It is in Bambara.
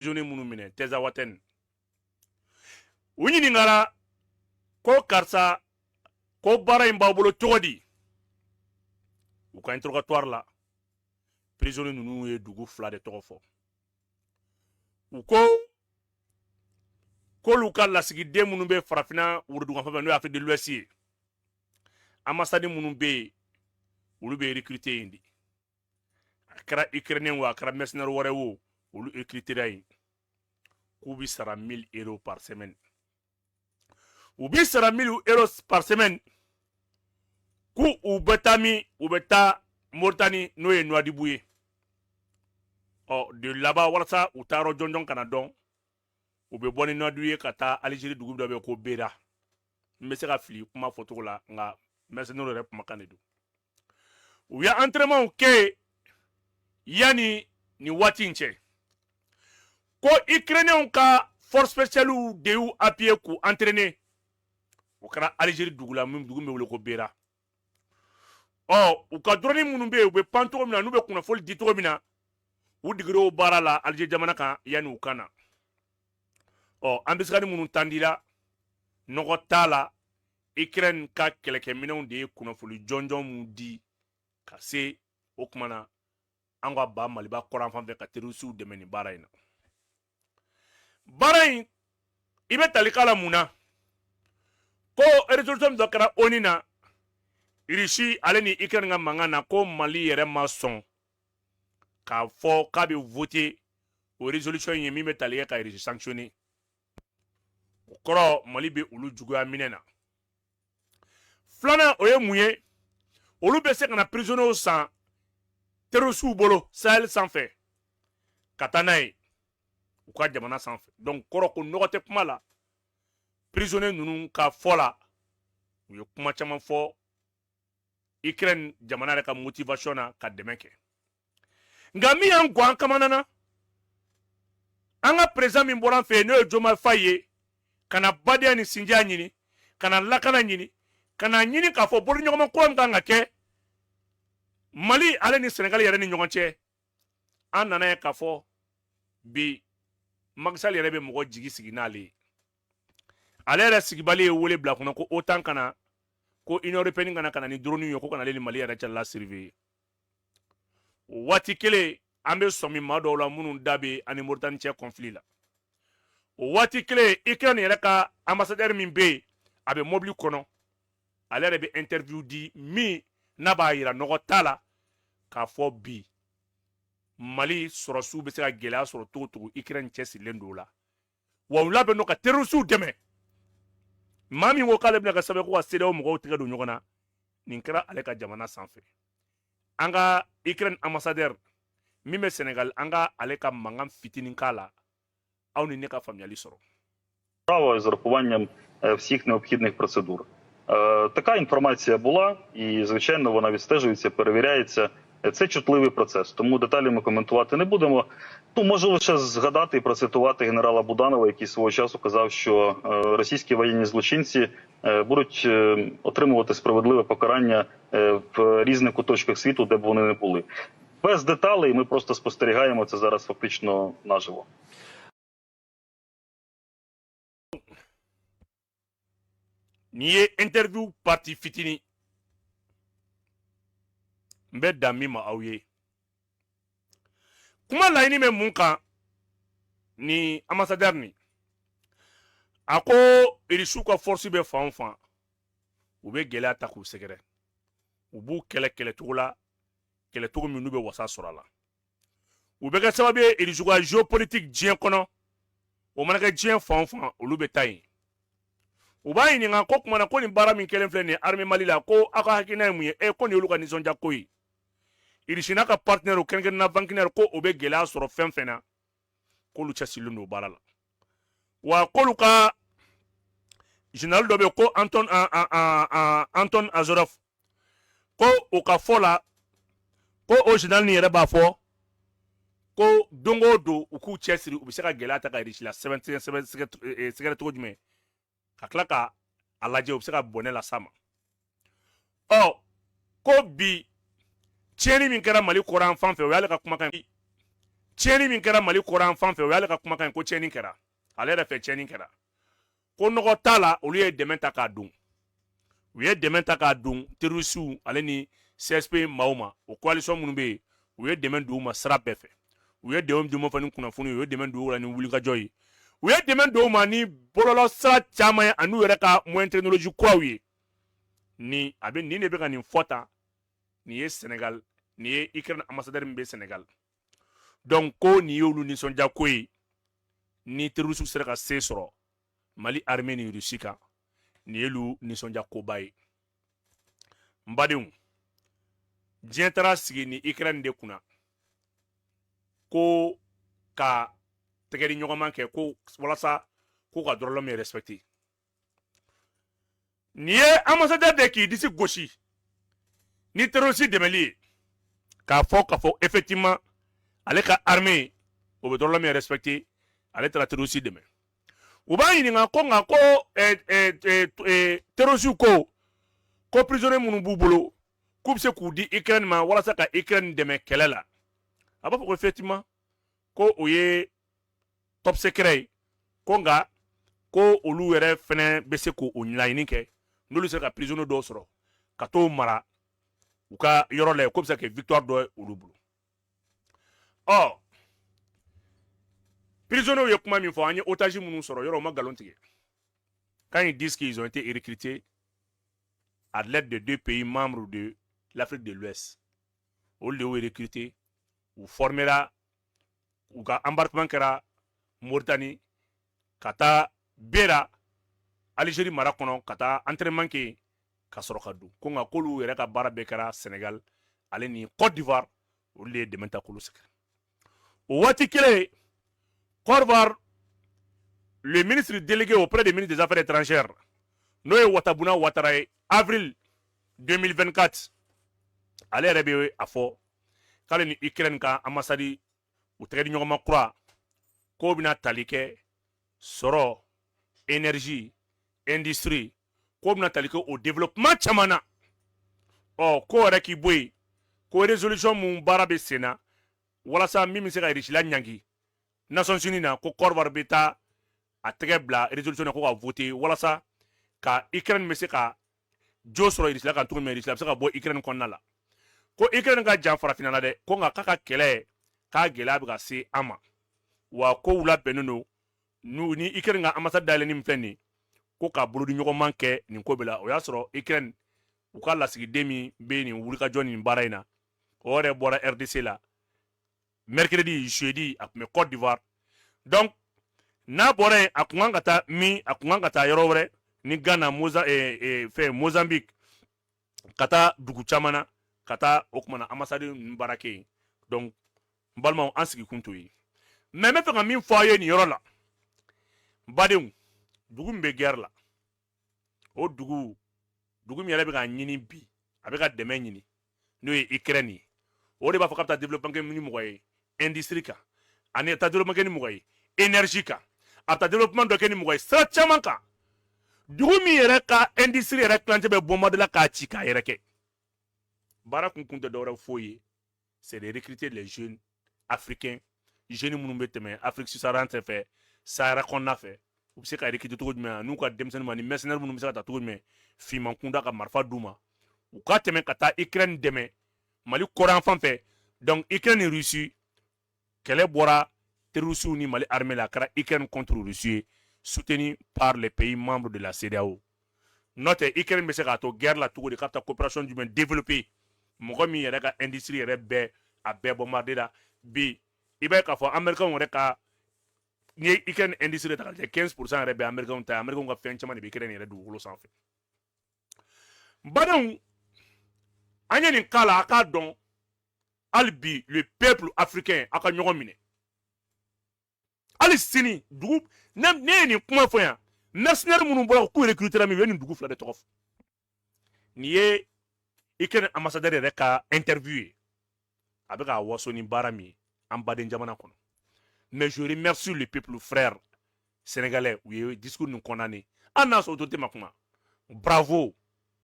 Prisonnier minnu minɛ Tinzaouaten, u ɲininkara ko karisa, ko baara in b'aw bolo cogo di? U ka interrogatoire la, prisonnier ninnu ye dugu fila de tɔgɔ fɔ. U ko k'olu ka lasigiden minnu bɛ farafinna worodugu fan fɛ, n'o ye Afrique de l'Ouest ye, ambassade minnu bɛ yen, olu bɛ recruter yen de. A kɛra Ukrainien wo, a kɛra mercenaire wɛrɛ wo, olu recruter yen. K'u bɛ sara 1000 euros par semaine, u bɛ sara 1000 euros par semaine. K'u u bɛ taa min? U bɛ taa Moritani, n'o ye Nouadhibou ye. Ɔ de laban, walasa u taa yɔrɔ jɔnjɔn kana dɔn, u bɛ bɔ ni Nouadhibou ye ka taa Algérie, dugu dɔ bɛ yen ko Bera. N bɛ se ka fili kuma fɔcogo la, nka mercenaires yɛrɛ kumakan de don. U ye entraînement kɛ yanni nin waati in cɛ, ko Ukrainiens ka force spéciale de y'u appuyer k'u entraîner. O kɛra Algérie dugu la, min dugu bɛ wele ko Bera. Ɔ u ka drone minnu bɛ yen, u bɛ pan cogo min na, n'u bɛ kunnafoni di cogo min na, u digir'o baara la Algérie jamana kan yanni u ka na. Ɔ embuscade minnu tandira, nɔgɔ t'a la, Ukraine ka kɛlɛkɛminɛnw de ye kunnafoni jɔnjɔn mun di ka se o kuma na an ka ba Maliba kɔrɔn fan fɛ ka terroristew dɛmɛ nin baara in na. Baara in, i bɛ tali k'a la mun na? Ko résolution dɔ kɛra ONU na, Russie ale ni Ukraine ka mankan na, ko Mali yɛrɛ ma sɔn k'a fɔ k'a bɛ voter o résolution ye min bɛ tali kɛ ka Russie sanctionner. O kɔrɔ, Mali bɛ olu juguya minɛ na. Filanan, o ye mun ye? Olu bɛ se ka na prisonniers san terroristew bolo Sahel sanfɛ ka taa n'a ye u ka jamana sanfɛ. Donc kɔrɔ ko nɔgɔ tɛ kuma la. Prisonniers ninnu ka fɔ la, u ye kuma caman fɔ Ukraine jamana yɛrɛ ka motivation na ka dɛmɛ kɛ. Nka min y'an gan an kamana na, an ka président min bɔra an fɛ yen, n'o ye Diomaye Faye ye, ka na badenya ni sinjiya ɲini, ka na lakana ɲini, ka na ɲini k'a fɔ boloɲɔgɔnma kura min kan ka kɛ Mali ale ni Sénégal yɛrɛ ni ɲɔgɔn cɛ, an nana ye k'a fɔ bi Macky Sall yɛrɛ bɛ mɔgɔ jigi sigi n'ale ye. Ale yɛrɛ sigibali ye wele bila kɔnɔ ko OTAN kana, ko Union européenne kana, ka na ni drone ye, ko kana ale ni Mali yɛrɛ cɛla surveiller. O waati kelen, an bɛ sɔmi maa dɔw la minnu da bɛ ani Mauritanie cɛ conflit la. O waati kelen, Ukraine yɛrɛ ka ambassadeur min bɛ yen, a bɛ mobili kɔnɔ, ale yɛrɛ bɛ interview di min n'a b'a yira nɔgɔ t'a la k'a fɔ bi Mali sɔrɔsiw bɛ se ka gɛlɛya sɔrɔ cogo cogo, Ukraine cɛsirilen don o la, wa u labɛn don ka terroristew dɛmɛ. Maa min ko k'ale bɛna kɛ sababu ye ko ka CEDEAO mɔgɔw tɛgɛ don ɲɔgɔn na, nin kɛra ale ka jamana sanfɛ. An ka Ukraine ambassadeur min bɛ Sénégal, an ka ale ka mankan fitinin k'a la, aw ni ne ka faamuyali sɔrɔ. З урахуванням всіх необхідних процедур. Така інформація була, і звичайно, вона відстежується, перевіряється. Це чутливий процес, тому деталі ми коментувати не будемо. Ну, можу лише згадати і процитувати генерала Буданова, який свого часу казав, що російські воєнні злочинці будуть отримувати справедливе покарання в різних куточках світу, де б вони не були. Без деталей, ми просто спостерігаємо це зараз фактично наживо. Nin ye interview partie fitinin n bɛ dan min ma aw ye. Kuma laɲini bɛ mun kan ni ambassadeur ni a ko irisiw ka force bɛ fan o fan, u bɛ gɛlɛya ta k'u sɛgɛrɛ, u b'u kɛlɛ kɛlɛcogo la, kɛlɛcogo min n'u bɛ wasa sɔrɔ a la, u bɛ kɛ sababu ye irisiw ka géopolitique diɲɛ kɔnɔ, o mana kɛ diɲɛ fan o fan, olu bɛ taa yen. U b'a ɲininka ko kumana ko nin baara min kɛlen filɛ nin ye armée Mali la, ko aw ka hakilina ye mun ye? E ko nin y'olu ka nisɔndiya ko ye. Irisi n'a ka partenaire, kɛrɛnkɛrɛnnenya Wagner, ko o bɛ gɛlɛya sɔrɔ fɛn fɛn na, k'olu cɛsirilen don baara la. Wa k'olu ka général dɔ bɛ yen ko Anton Azarov, ko o ka fɔ la, ko o général nin yɛrɛ b'a fɔ ko don o don u k'u cɛsiri, u bɛ se ka gɛlɛya ta ka Irisi la sɛbɛn sɛbɛn sɛgɛrɛ cogo jumɛn, ka tila ka a lajɛ u bɛ se ka bɔnɛ las'a ma. Ɔ ko bi tiɲɛni min kɛra Mali kɔrɔ fan fɛ, o y'ale ka kumakan ye. Tiɲɛni min kɛra Mali kɔrɔn fan fɛ, o y'ale ka kumakan ye, ko tiɲɛni kɛra ale yɛrɛ fɛ, tiɲɛni kɛra, ko nɔgɔ t'a la. Olu ye dɛmɛ ta k'a don, u ye dɛmɛ ta k'a don terroristew ale ni CSP maaw ma. O coalition minnu bɛ yen, u ye dɛmɛ don u ma sira bɛɛ fɛ. U ye dɛmɛ d'u ma fana ni kunnafoni, u ye dɛmɛ don u la ni wulikajɔ ye, u ye dɛmɛ don u ma ni bɔlɔlɔ sira caman ye, ani u yɛrɛ ka moyen technologie kuraw ye. Ni a bɛ nin de bɛ ka nin fɔ tan. Nin ye Sénégal, nin ye Ukraine ambassadeur min bɛ Sénégal. Donc ko nin y'olu nisɔndiya ko ye, ni terroriste sera ka se sɔrɔ Mali armée ni Russie kan, nin y'olu nisɔndiya koba ye. N badenw, diɲɛ taara sigi ni Ukraine de kunna ko ka tɛgɛ di ɲɔgɔnma kɛ, ko walasa ko ka droit de l'homme respecter. Nin ye ambassadeur de k'i disi gosi ni terroriste dɛmɛli ye, k'a fɔ k'a fɔ effectivement ale ka armée, o bɛ droit de l'homme respecter. Ale taara terroriste dɛmɛ. U b'a ɲininka ko nka ko terroriste ko prisonnier minnu b'u bolo, k'u bɛ se k'u di Ukraine ma walasa ka Ukraine dɛmɛ kɛlɛ la. A b'a fɔ ko effectivement ko o ye top secret ye, ko nka ko olu yɛrɛ fɛnɛ bɛ se k'o laɲini kɛ, n'olu sera ka prisonnier dɔw sɔrɔ ka t'o mara u ka yɔrɔ la yen, k'o bɛ se ka kɛ victoire dɔ ye olu bolo. Ɔ, prisonniers ye kuma min fɔ, an ye otage minnu sɔrɔ yɔrɔ, u ma nkalon tigɛ. Quand ils disent qu'ils ont été recrutés à l'aide de deux pays membres de l'Afrique de l'Ouest, olu de y'u recruter, u formera, u ka embarquement kɛra Mauritanie ka taa Bera, Algérie mara kɔnɔ, ka taa entraînement kɛ yen ka sɔrɔ ka don. Ko nka k'olu yɛrɛ ka baara bɛɛ kɛra Sénégal ale ni Côte d'Ivoire, olu de ye dɛmɛ ta k'olu sɛgɛrɛ. O waati kelen, Côte d'Ivoire, le ministre délégué auprès des ministres des Affaires étrangères, n'o ye Watabuna Ouattara ye, avril 2024, ale yɛrɛ bɛ a fɔ k'ale ni Ukraine ka ambassade, u tɛgɛ di ɲɔgɔn ma kura, k'o bɛna tali kɛ sɔrɔ, énergie, industrie, k'o bɛna tali kɛ o développement caman na. Ɔ, k'o yɛrɛ k'i bɔ yen, ko résolution mun baara bɛ sen na walasa min bɛ se ka Russie la ɲangi Nations Unies na, ko Côte d'Ivoire bɛ taa a tɛgɛ bila résolution na ko ka voter walasa ka Ukraine bɛ se ka jo sɔrɔ Russie la kan cogo min, Russie la bɛ se ka bɔ Ukraine kɔnɔna la. Ko Ukraine ka jan farafinna la dɛ, ko nka k'a ka kɛlɛ k'a gɛlɛya bɛ ka se an ma, wa kow labɛnnen don n'u ni Ukraine ka ambassade dayɛlɛnni min filɛ nin ye, ko ka bolodi ɲɔgɔnman kɛ nin ko bɛɛ la. O y'a sɔrɔ Ukraine, u ka lasigiden min bɛ nin wulikajɔ nin baara in na, o yɛrɛ bɔra RDC la mercredi, jeudi a tun bɛ Côte d'Ivoire. Donc n'a bɔra yen, a kun kan ka taa min, a kun kan ka taa yɔrɔ wɛrɛ ni Ghana, Moza, fɛn Mozambique, ka taa dugu caman na, ka taa o kumana ambassade ninnu baara kɛ yen. Donc n balimaw, an sigi kun t'o ye, mais n bɛ fɛ ka min fɔ aw ye nin yɔrɔ la, n badenw, dugu min bɛ guerre la, o dugu, dugu min yɛrɛ bɛ ka ɲini bi, a bɛ ka dɛmɛ ɲini, n'o ye Ukraine ye, o de b'a fɔ k'a bɛ taa développement kɛ ni mɔgɔ ye industrie kan, ani taa développement kɛ ni mɔgɔ ye énergie kan, a bɛ taa développement dɔ kɛ ni mɔgɔ ye sira caman kan. Dugu min yɛrɛ ka industrie yɛrɛ tilancɛ bɛ bombarder la k'a ci k'a yɛrɛ kɛ, baara kun tɛ dɔwɛrɛ foyi ye, c'est de recruter les jeunes africains, jeunes minnu bɛ tɛmɛ Afrique subsaharienne fɛ, Sahara kɔnɔna fɛ. U bɛ se ka recruter cogo jumɛn n'u ka denmisɛnnin ma, ni mercenaires minnu bɛ se ka ta cogo jumɛn, finman kunda ka marifa d'u ma, u ka tɛmɛ ka taa Ukraine dɛmɛ Mali kɔrɔn fan fɛ. Donc Ukraine ni Russie kɛlɛ bɔra terroristes ni Mali armée la, a kɛra Ukraine contre Russie ye, soutenu par les pays membres de la CEDEAO. N'o tɛ, Ukraine bɛ se k'a to guerre la cogo di k'a bɛ taa coopération jumɛn développer mɔgɔ min yɛrɛ ka industrie yɛrɛ bɛɛ, a bɛɛ bombarder la bi? I b'a ye k'a fɔ américains yɛrɛ ka, n'i ye Ukraine industrie ta k'a lajɛ, 15% yɛrɛ bɛ américains ta ye. Américains ka fɛn caman de bɛ Ukraine yɛrɛ dugukolo sanfɛ. N badenw, an ye nin k'a la, a k'a dɔn hali bi, le peuple africain, a ka ɲɔgɔn minɛ hali sini. Dugu ne ye nin kuma fɔ yan, mercenaires minnu bɔra k'u recruter min, u ye nin dugu fila de tɔgɔ fɔ. Nin ye Ukraine ambassadeur yɛrɛ ka interview ye, a bɛ k'a waso ni baara min ye an baden jamana kɔnɔ. Mais je remercie le peuple frère sénégalais, u ye discours nin condamné, hali n'a sɔrɔ autorité ma kuma. Bravo.